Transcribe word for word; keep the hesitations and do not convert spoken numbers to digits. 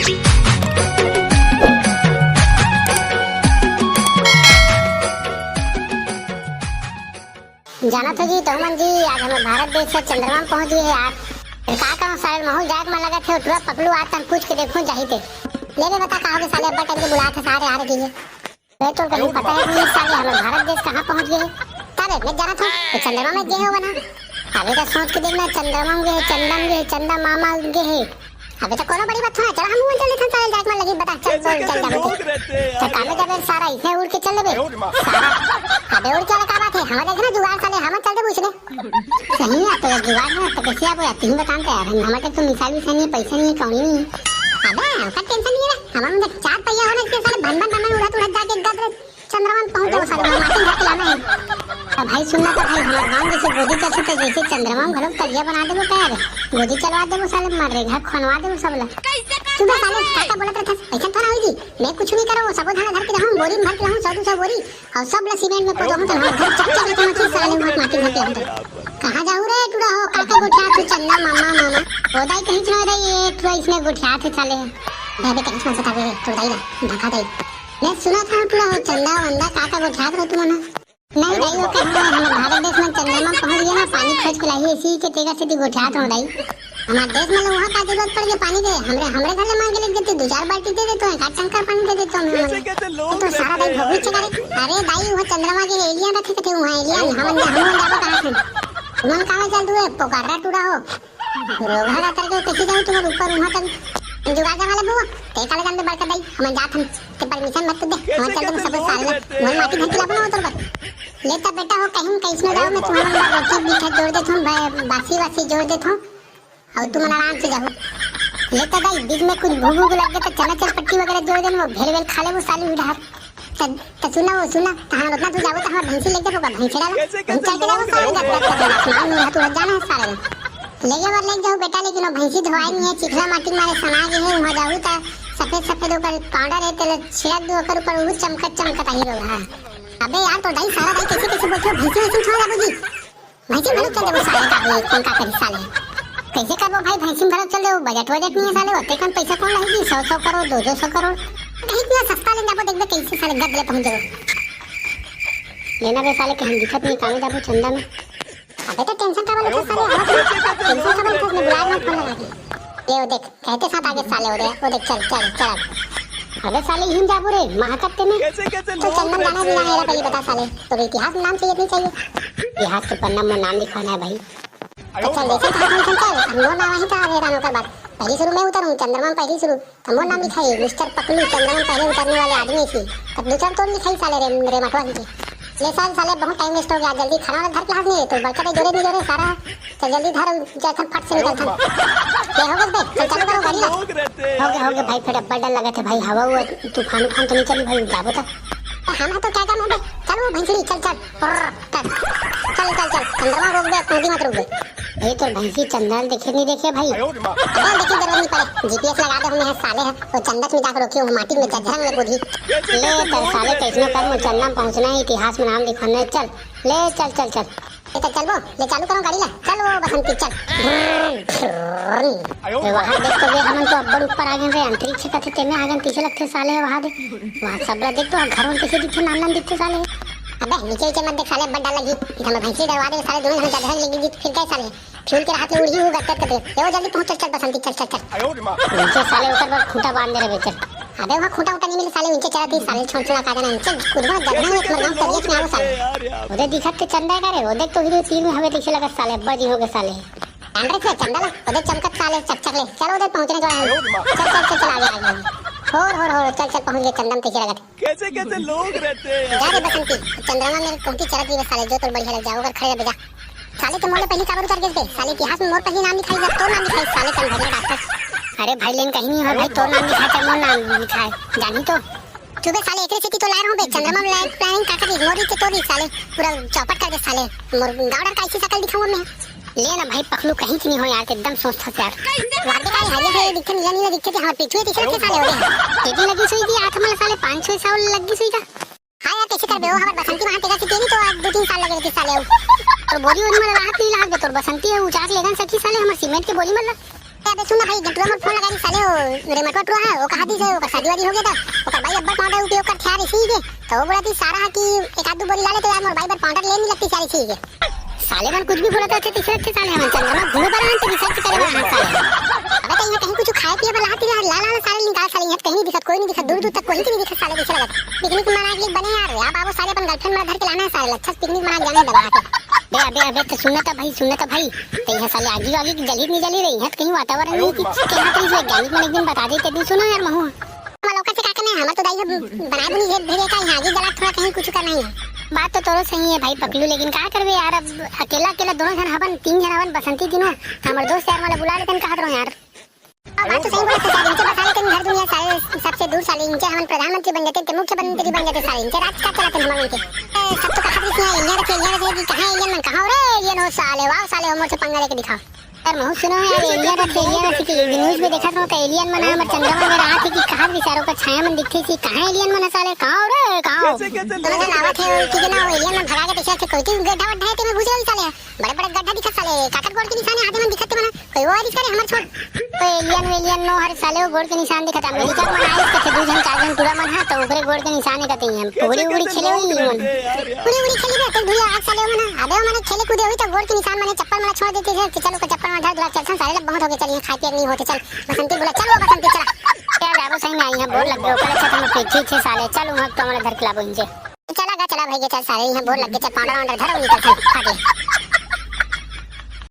जानत हो जी, तुमन जी, आज हमर भारत देश ह चंद्रमा म पहुंच गे हे यार। फेर का कहूं साले, महूं ल जाए के मन लगत हे, टुरा पकलू आज तहन पूछ के देखहूं जाही ते। ले बे बता का होगे साले, अब्बड़ टाइम के बुलात हे सारे, आ रे गइस। ए, तोर कहीं पता हे कि साले हमर भारत देश कहां पहुंच गे हे? तबे मैं जानत हूं, तो चंद्रमा में गे हे वो ना। अबे तो सोच के देख ना, चंद्रमा में गे हे, चंदा में गे हे, चंदा मामा गे हे। अबे तो कोनो बड़ी बात थोड़ा, चल हम चल देथन, साले जाए के मन लगही, बता, चल बोल, चल जाबे तो। तो कामे जाबे सारा, इसे उड़ के चल लेबे। सारा, अबे उड़ के वाला का बात हे, हम देख ना जुगाड़ साले, हम चल देबो उसने। सही है, तो जुगाड़ है, तो कैसे आप यार, तुम बताते यार, हमारे तो मिसाल भी सही है, पैसा नहीं है, कौड़ी नहीं है। अबे, उसका टेंशन नहीं है, हमारे मतलब चार पहिया होना चाहिए, साले भन भन भन भन उड़त उड़त जाके गद चंद्रमा में पहुंच जाओ, साले माटी धर के लाना है। तो भाई सुनना तो भाई, हमारे गांव जैसे गोदी चलते तो जैसे चंद्रमा में घलोक तरिया बना देबो का यार, गोदी चलवा देबो साले, मनरेगा खोनवा देबो सब ला। तू बे साले, का का बोलत रहथस? ऐसा थोड़ा होई जी, मैं कुछ नहीं करो, वो सबो धान धर के रहूं, बोरी में भर के रहूं, सौ दो सौ बोरी, अउ सब ला सीमेंट में पोतोहूं त हमर घर चकचक जैसे मची साले, उहां माटी धर के आंतर। कहां जाहू रे टुरा हो, का का गोठियाथस चंदा मामा मामा? ओ दाई कहिस ना दाई, ए टुरा इसने गोठियाथे साले। अबे कहिस ना बता बे, टुरा दाई ला, धका दाई। मैं सुनत हंव टुरा हो चंदा वंदा का का गोठियाथस तुमन। नहीं दाई, वो कहिस हमर भारत देश में चंद्रमा पहुंच गे ना, पानी खोज के लाही, इसी के तेकर सेती गोठियात हंव दाई। हमार देश में उहां का जरूरत पड़ गे पानी के, हमरे, हमरे घर ले मांग के ले देते, दो चार बाल्टी दे देते, एक आध टंकर पानी दे देते हम लोग। कैसे, कैसे लोग ये तो सारा दाई रहते हैं भोगली यार। चेका रे। अरे दाई, उहां चंद्रमा के एलियन रथे कथे, उहां एलियन, हम जा-, हम जाबो कहां से? मन काहे चल दू है, पोकारा टूरा हो। रोगहा ला तरके कैसे जाऊ तुम्हारे ऊपर उहां तक? जुगाड़ जमा ले बुआ, ते काले जान दे बड़का दाई, हम जात हन, ते परमिशन मत दे, हम कैसे, चल दे कैसे सब लोग सारे, रहते हैं मन माटी यार। धरती लाबो ना उतर पर। ले त बेटा हो, कहीं कैसनो जाओ, मैं तुम्हारे ऊपर रोटी मीठा जोड़ देथूं, बा-, बासी वासी जोड़ देथूं। अउ तुमन आराम से जाहू। ले त दाई, बीच में कुछ भूख उख लग गे त चना चरपट्टी वगैरह जोर देन, वो भेल वेल खा लेबो साली उधार। त, त सुना वो, सुना, त हम उतना दूर जाबो त हमर भैंसी ले जाबो का, भैंसेड़ा ला? कैसे, कैसे हम चल के जाबो लोग साले, रहते हैं? जब तक आसमान में हाथ उड़त जाना है साले। ले जाओ, ले जाओ बेटा, लेकिन वो भैंसी धोवाई नहीं है, चिखला माटी मारे सना गए है, वहाँ जाहू त सफेद सफेद ओकर पाउडर है, तेल छिड़क दो ओकर ऊपर, वो चमकत चमकत आई रहा। अबे यार, तो दाई सारा दाई कैसे कैसे बोलते हो, भैंसी वैसी छोड़ बाबूजी। भैंसी घलोक चल देबो साले, का होई, कौन का करी साले? कैसे करबो भाई, भैंसी घलोक चल देबो, बजट वजट नहीं है साले, ओते कन पैसा कौन लाही जी, सौ सौ करोड़, दो दो सौ करोड़। कहीं इतना सस्ता ले जाबो, देखबे कैसे साले गद ले पहुंच जाबो। लेना बे साले, कहीं दिखत नहीं, कामे जाबो चंदा में। अबे तो टेंशन का वाला था साले, आवाज नहीं। टेंशन का वाला था, उसने बुलाया, मैं फोन लगा दी। ये वो देख, कहते साथ आगे साले हो रहे, वो देख, चल, चल, चल अब। अबे साले, यूं जाबू रे, महाकत्ते में। कैसे, कैसे तो लोग चंदन गाना भी गाना है, पहले बता साले, तो इतिहास में नाम चाहिए, नहीं चाहिए? इतिहास के पन्ना में नाम लिखवाना है भाई। तो चल, जैसे था, चल, चल, हम लोग ना वहीं था, आगे रानों का बात। पहली शुरू मैं उतरूँ, चंद्रमा में पहली शुरू, तो मोर नाम लिखाई, मिस्टर पकलू, चंद्रमा में पहले उतरने वाले आदमी थी। तब दूसरा तो लिखाई साले रे, रे मटवा जी। ले साल साले, बहुत टाइम वेस्ट हो गया, जल्दी खाना वाला धर के हाथ नहीं है, तो बड़का भाई जोरे नहीं जोरे सारा। चल जल्दी धर, जैसन फट से निकल थन। ये हो गए बे, चल चालू करो गाड़ी ला। लोग रहते हैं हो गए, हो गए भाई, फिर अब्बड़ डर लगा थे भाई, हवा हुआ, तूफान उफान तो नहीं चली भाई, जाबो तो। हम तो क्या जानो बे, चल वो भैंसड़ी, चल, चल। प्र, चल, चल, चल, चल, चंद्रमा रोक दे, कूदी मत रुक बे। ए, तोर भैंसी चंद्रमा देखे नहीं देखे भाई? अबे देखे जरूरत नहीं पड़े, जीपीएस लगा दे, हमने है साले है, वो चंदस में जाकर रोकी, वो माटी में जझरंग में कूदी। ले, तर साले, कैसनो कर, मुझे चंदा में पहुंचना है, इतिहास में नाम लिखवाना है, चल, ले, चल, चल, चल। ए, त चलबो, ले चालू करो गाड़ी ला। चल वो बसंती, चल। ए, वहाँ देख तो बे, हमन तो अब्बड़ ऊपर आ गए रे, अंतरिक्ष कथे तेमे आ गए, पीछे लगथे साले वहाँ दे। वहाँ सब ला देख तो, घर में कैसे दिखथे, नान नान दिखथे साले। अबे नीचे नीचे मत देख साले, अब्बड़ डर लगी। इधर में भैंसी डरवा दे साले, दोनों जने जगह लेके गीत फिर गए साले। फ्यूल के हाथ में उड़ी हूँ गत्तर कथे। ए, वो जल्दी पहुँच, चल चल बसंती, चल चल चल। नीचे साले ऊपर पर खूंटा बांध दे रहे, चल। अबे वहाँ खूंटा उटा नहीं मिले साले, ऊंचे चढ़त ही साले, छोड़ छोड़ा का जाना ऊंचे कूदवा, जब नहीं एक मर गाँव तबियत में आओ साले। ओदे दिखत के चंदा का रे, ओदे तो हीरो तीर में हवे, तैसे लगत साले, अब्बा जी हो गए साले। अंडर से चंदा ला, ओदे चमकत साले, चक चक ले, चल ओदे पहुँचने को है। चल चल चल चल, आगे आगे। होर होर होर, चल चल पहुँच गए चंदम, तैसे लगत। कैसे कैसे लोग रहते हैं जा यार। रे बसंती, चंद्रमा में पहुँची चढ़त ही साले, जो तोर बढ़िया लग जाओ, अगर खड़े रह जा। साले, ते मोर ले पहिली काबर उतर गेस बे? साले, इतिहास में मोर पहिली नाम लिखाई, जब तोर नाम लिखाई, साले, चंद भैया डॉक्टर। अरे भाई, लेन कहीं नहीं हो भाई, तोर नाम लिखाए, चाहे मोर नाम लिखाए, जानी तो। चुबे साले, एकरे सेती तो लाए रहूं बे, चंद्रमा में लाए planning का करी, मोरी के तोरी साले, पूरा चौपट कर दे साले, मोर गांव डर का ऐसी शकल दिखाऊं मैं। ले ना भाई, पखलू कहीं से नहीं हो यार, एकदम सोच था यार। वादे का हरिया हरिया दिखे, नीला नीला दिखे, हमारे पीछे दिखे रखे साले हो गए। तेजी लगी सुई की आठ मल साले, पाँच छह साल लगी सुई का। हाँ यार, कैसे करबे? वो हमर बसंती वहाँ तेरा से तेरी तो आज दो तीन साल लगे रहते साले। और बोरी वोरी मन राहत नहीं लागत बे, तोर बसंती है, उचाक लेगन सकी साले, हमर सीमेंट के बोरी मन ला। अबे सुन ना भाई, गटुआ मोर फोन लगा रही साले, वो रेमटवा टुआ है, वो कहा दिस है, ओकर शादी वादी हो गया था, ओकर बाई अब्बड़ पाउडर उपयोग कर थिया रही के, तो वो बोला थी सारा कि एक आध दू बोरी ला ले तो यार मोर बाई बर पाउडर ले नहीं लगती सारी ठीक है। साले मन कुछ भी बोलत रहथे, तीसरे अच्छे साले हमन चंद्रमा घूमे बर आन तो रिसर्च करे बर आन साले। अबे तो यहाँ कहीं कुछ खाए पिए बर लाती रहा, ला ला ला साले निकाल साले, यहाँ कहीं नहीं दिखत, कोई नहीं दिखत, दूर दूर तक कोई नहीं दिखत साले, जैसे लगत पिकनिक मना के लिए बने यार, आप आवो साले अपन गर्लफ्रेंड में धर के लाना है साले, अच्छा पिकनिक मना के जाने दबा के। बे अबे अबे तो सुन तो भाई, सुन तो भाई, तो यहाँ साले आगी वागी की जली नहीं जली रही है, तो कहीं वातावरण नहीं की क्या करी, वैज्ञानिक मन एक दिन बता देते, दिन सुनो यार महू। हम लोग से का करना है, हमारे तो दाई बनाए बुनी भेजे का यहाँ आगी जला थोड़ा कहीं कुछ करना ही है। बात तो तोरो सही है भाई पकलू, लेकिन का करबे यार, अब अकेला अकेला दोनों जन हवन, तीन जन हवन, बसंती तीनों, हमारे दोस्त यार वाला बुला लेते हैं, कहा रहो यार। और बात तो सही बोला सरकार, इनके बसा लेते हैं घर दुनिया सारे सबसे दूर साले, इनके हमन प्रधानमंत्री बन जाते हैं, मुख्यमंत्री बन जाते साले, इनके राज का चलाते हैं हम लोग इनके। ए, सब तो कहा रही थी, एलियन रखे, एलियन रखे कि कहाँ एलियन मन, कहाँ हो रे एलियन हो साले, वाह साले हो मोर से पंगा लेके दिखाओ। यार महू सुनो यार, एलियन रखे, एलियन रखे कि न्यूज में देखत रहो तो एलियन मन हमर चंद्रमा में रात है कि कहाँ बिचारों का छाया मन दिखते थी, कहाँ एलियन मन साले, कहाँ हो रे, कहाँ हो? कैसे, कैसे दोनों जन आवत है कि ना वो एलियन मन भगा के पीछे से कोई गड्ढा वड्ढा है, ते में घुस गई साले। बड़े बड़े गड्ढा दिखत साले, काकर गोड़ के निशान है, आधे मन दिखत ते मना, कोई वो रिस करे हमर छोड़। तो एलियन वेलियन नो हर साले, वो गोड़ के निशान दिखत। अमेरिका मन आइस कथे दू झन चार झन टूरा मन हा, तो ओकरे गोड़ के निशान है कथे। हम पूरी उड़ी खेले हुई मन। पूरी उड़ी खेली रे, तो धुरिया आग साले मन। अबे वो मने खेले कूदे हुई तो गोड़ के निशान मने चप्पल मने छोड़ देते थे, चलो को चप्पल में धर दुरा चलसन साले, बहुत हो गए, चल यहाँ खाए पिए नहीं होते, चल बसंती बोला, चल वो बसंती चला। क्या जाबो सही में आई है, बोर लग गए, ओकर अच्छा हम पीछे छे साले, चल वहाँ तो हमारा धर के लाबो इनसे। चला गा, चला भाई के चल साले, यहाँ बोर लग गए, चल पाउडर वाउडर धर उनका चल, खा के।